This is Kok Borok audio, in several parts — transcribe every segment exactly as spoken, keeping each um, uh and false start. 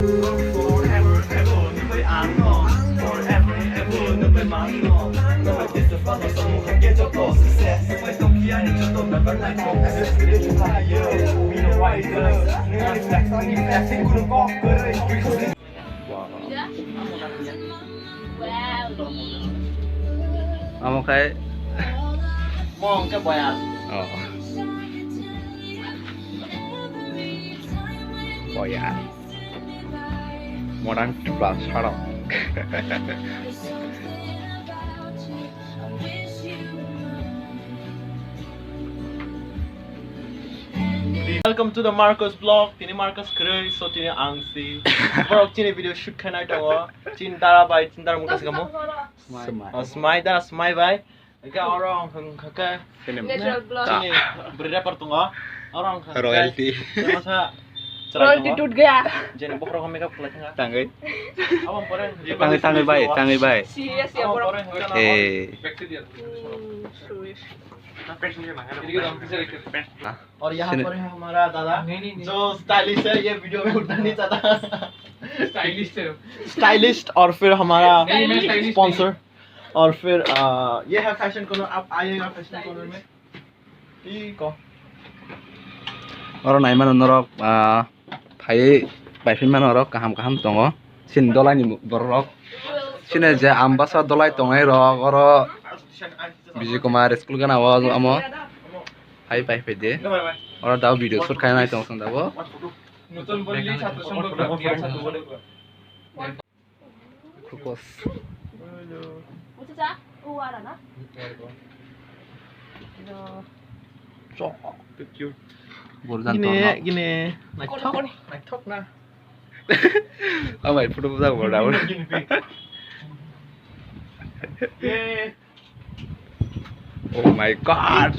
Amo khai. Mo hwnkhe boyar. Oh. Boyar. Modern Tripura sarok. Welcome to the Marcus vlog. Tini Marcus kwrwi, so tini ang si. Borok chini video shoot khainai tongo. Chini dara bai, chini dara mung kasi kamo. Smai. Oh, Smai, dara Smai bai. Ega oro ang kha khe. Natural blood. Chini bwrwi rapper tongo. Oro ang kha khe. Royalty. Masa chwrai tongo. Royalty tut gaya. Jeni bokhorok makeup khlai thanga. Tangwi. Abang pore. Tangwi, tangwi bai, tangwi bai. Serious ya, borok. Eh. Hmm, serious. और यहाँ पर है हमारा दादा, जो स्टाइलिश है, ये वीडियो में उठना नहीं चाहता। स्टाइलिश है। स्टाइलिस्ट और फिर हमारा स्टाइलिस्ट। स्पॉन्सर। और फिर, आ, ये है फैशन कॉर्नर, आप आइएगा फैशन कॉर्नर में। Iko. Oro naimano norok, ah, phaiwi paiphinmano norok kaham kaham tongo. Chini dolaini borok. Chini je Ambasa dolai tongnai rok, oro Bijay Kumar school gana o amo. Phai pai phai de. Oro dao video shoot khainai tong song dao. নতুন পল্লী ছাত্র সংঘ। Focus. Chok. Cute. Borjan gini, torno. Gini. Naithok, naithok na. Oh my, photo bujak borda. Gini, gini, gini. Yay. Oh my God.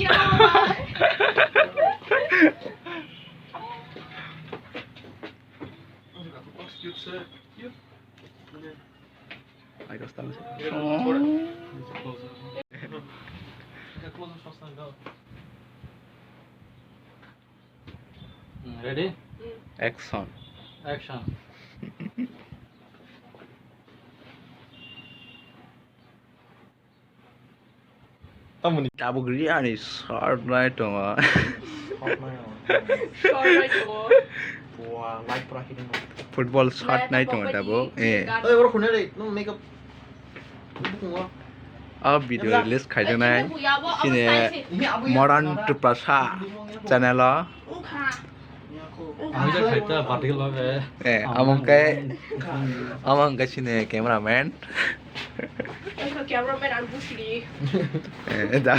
Cute, sir. Cute. Ai, dos tangas. Ready? Action. Action. Tamoni tabuk riyani sar nai tongo. Sar nai tongo. Football sar nai tongo tabuk. Eh. Oi, oro khune re, nung makeup. A video release khaijaknai chini Modern Tiprasa channel o. Ang khe khaita batik loge. Eh, amo khe, amo khe chini cameraman. Ang khe cameraman ang busli. Eh, da.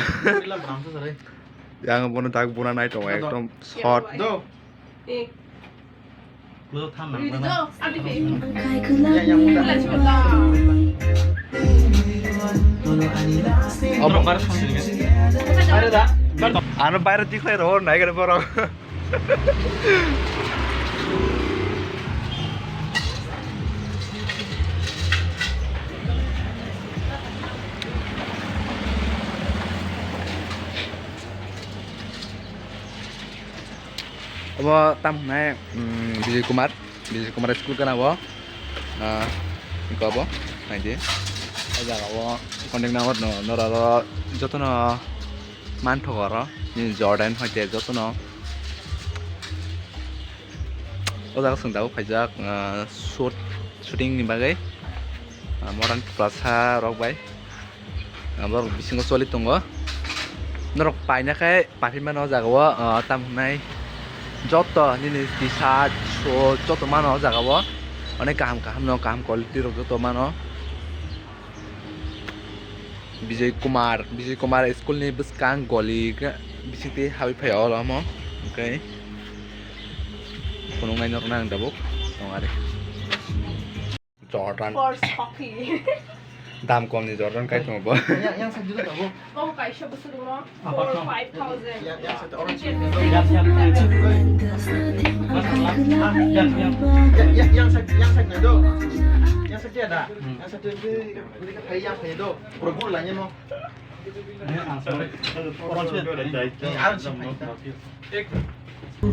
Yang bono tak bona nai tongo ekdom short. Eh. Ano baire tikhlai rw nai gani borok. Obo tam hwnai, mm, Bijay Kumar, Bijay Kumar school gana o, ah, wngkha obo, naidi. O jaga o contact number no, norok jotono manthogo oro, nini Jordan hoite jotono. O jaga chwng tabuk phaijak, ah, shoot, shooting ni bagwi, ah, Modern Tiprasa rok bai. Ah, borok bisingo choli tongo. Norok paina khe paiphi mano o jaga o, ah, tamo hwnai joto nini T-shirt, shoot joto mano o jaga o. Onek kaham kaham no, kaham quality rok joto mano. Bijay Kumar, Bijay Kumar school ni bwskang goli bisingtwi habwi phai o omo. Hwnkhe phunuknai norokno ang tabuk tong ari. Jordan. First copy. Dam kom ni Jordan kai tongo bo. Yang, yang side dito tabuk. Bo kaisa bwswk rwno four, five thousand. Yang, yang side orange. Yang, yang, yang side, yang side na do. Yang side dia da. Yang side dia. Ini kan hai yang hai do. Pura gul lah nyo. Ini ang sorry. Orange. Ini orange. O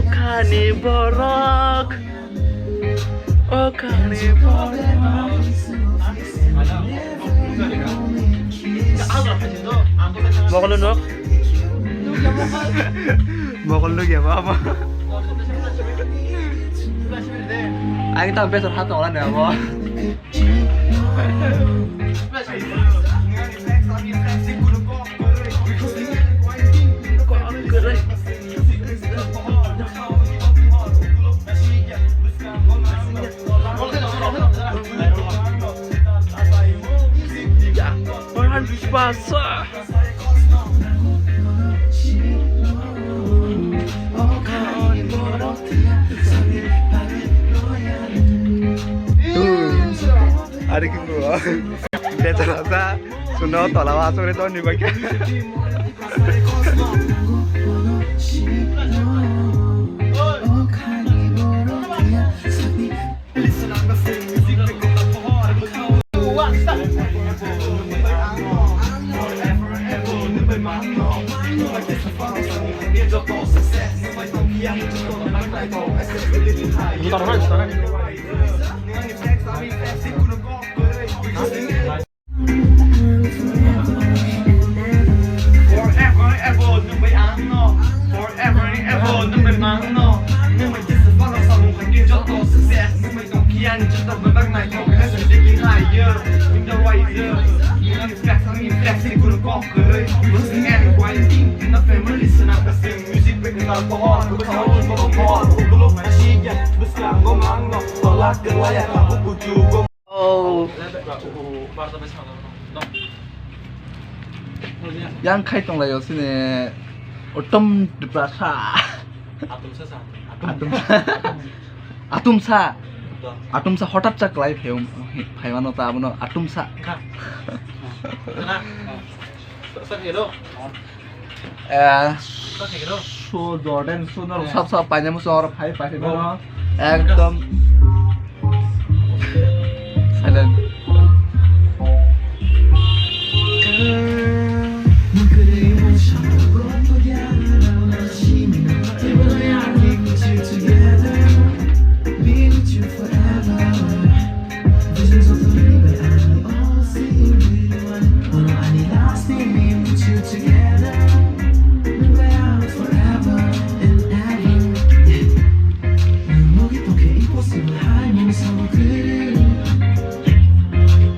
khani borok, o khani borok. Mogol nuk. Mogol nuk ya, baba. Ang tang besar hat wala ne abo. Orhan Pasa. Ari kebo. Beta rasa. Suno tola wa sore to ni bakya. Forever, ever, nung bai ang no. Forever, ever, nung bai mang no. Nung bai kisa pala samung kaki joto success. Nung bai tong kia ni joto bai bak nai tong. Kasi deki hai yo. Inda wai yo. Nung ni flex, nung ni flex, ni kuru kok kere. Losing and grinding. Na family sena kasi music bai kena pohon. Bai kena pohon. Belum masih ya. Bus yang gomang no. Tolak ke waya kamu kucu gom. Oh. Yang khai tong lai o sini otom deprasa. Atum sa sa. Atum sa. Atum sa. Atum sa hotat sa klai phai phai mano ta abono atum sa. Sa sa hello. Eh, so Jordan, so norok sab sab paina muchung oro phai phai phai mano. Ekdom silent. Visions of the river and the all seeing you. Ono ani last name put you together. Remember forever and ever. Yeah. Nang logi tongkhe impossible hai mung sabo kwrwi.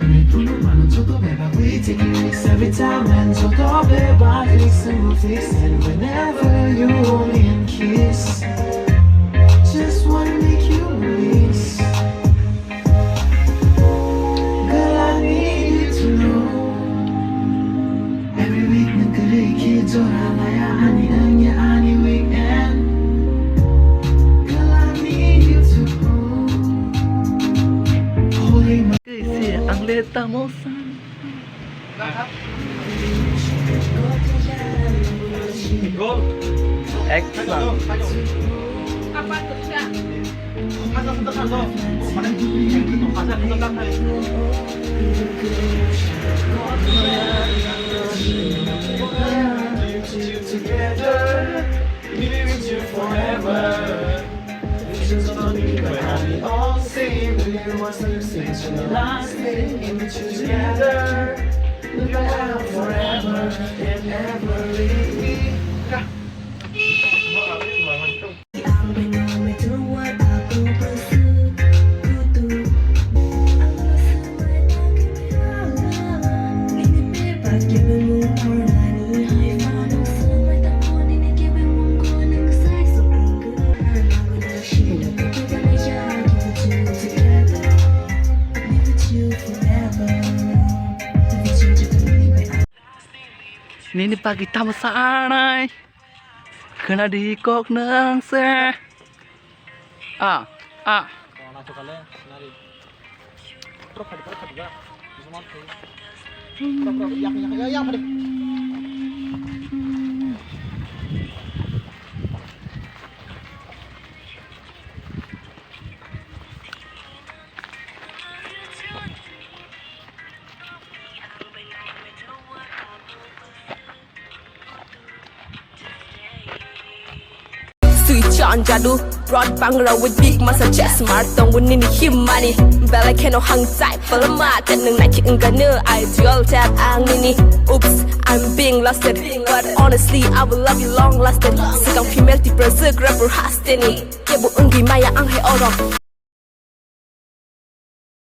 Ani phone mano joto bebak we taking risks every time and joto bebak risks and we fix and whenever you hold me and kiss. Just wanna make you miss. Girl, I need you to know. Every week, nang kwrwi khe jora laya ani wngya ani weekend. Girl, I need you to know. Holy ma- Kaise ang le tamo sa. Action. Together, living with you forever. Visions of me, but I all same. We must live since your last name. In with you together, live forever and ever. Nini pagi tamo sanai. Khna di kok nang se. A, a. Ang jadu, broad bangra with big muscle chest. Mar tongo nini him money. Belai kheno hang type palama. Ten nung naki ungganu ideal type ang nini. Oops, I'm being lusted. But honestly, I will love you long lasted. Sikang female tiprajak rapper hasteni. Kebo ungwi maya ang hai oro.